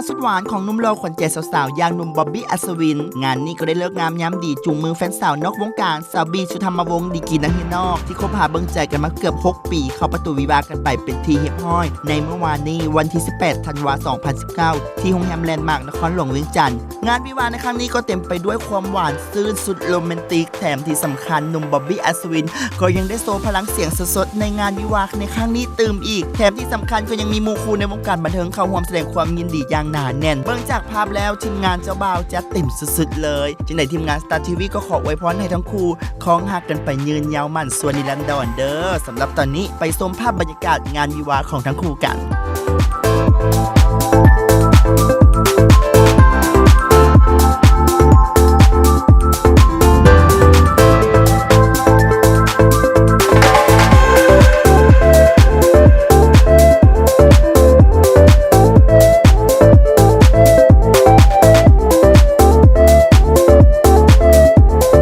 ສຸດຫວານຂອງໜຸ່ມຫຼໍ່ຂວັນໃຈສາວໆ ຢ່າງໜຸ່ມບອບບີ້ ອັດສະວິນ. ງານນີ້ກໍໄດ້ເລີກງາມຍາມດີ ຈູງມືແຟນສາວນອກວົງການ ສາວບີ ຊຸທຳມະວົງ ດີກຣີນັກຮຽນນອກ ທີ່ຄົບຫາເບິ່ງໃຈກັນມາເກືອບຫົກປີ ເຂົ້າປະຕູວິວາກັນໄປເປັນທີ່ຮຽບຮ້ອຍ ໃນມື້ວານນີ້ ວັນທີສິບແປດ ທັນວາ ສອງພັນສິບເກົ້າ ທີ່ໂຮງແຮມແລນມາກ ນະຄອນຫຼວງວຽງຈັນ. ງານວິວາໃນຄັ້ງນີ້ກໍເຕັມໄປດ້ວຍຄວາມຫວານຊື່ນສຸດໂຣແມນຕິກ ແຖມທີ່ສຳຄັນໜຸ່ມບອບບີ້ ອັດສະວິນ ກໍຍັງໄດ້ໂຊພະລັງສຽງສົດໆໃນງານວິວາໃນຄັ້ງນີ້ຕື່ມອີກ. ແຖມທີ່ສຳຄັນກໍຍັງມີໝູ່ຄູ່ໃນວົງການບັນເທີງເຂົ້າຮ່ວມສະແດງຄວາມຍິນດີຢ່າງໜາແໜ້ນ. ເບິ່ງຈາກພາບແລ້ວ ທີມງານເຈົ້າບ່າວຈັດເຕັມສຸດໆເລີຍ. ຈັ່ງໃດທີມງານ Star ທີວີ ກໍຂໍອວຍພອນໃຫ້ທັງຄູ່ຄອງຮັກກັນໄປຍືນຍາວໝັ້ນຊົ່ວນິລັນດອນເດີ. ສຳລັບຕອນນີ້ໄປຊົມພາບບັນຍາກາດງານວິວາຂອງທັງຄູ່ກັນ.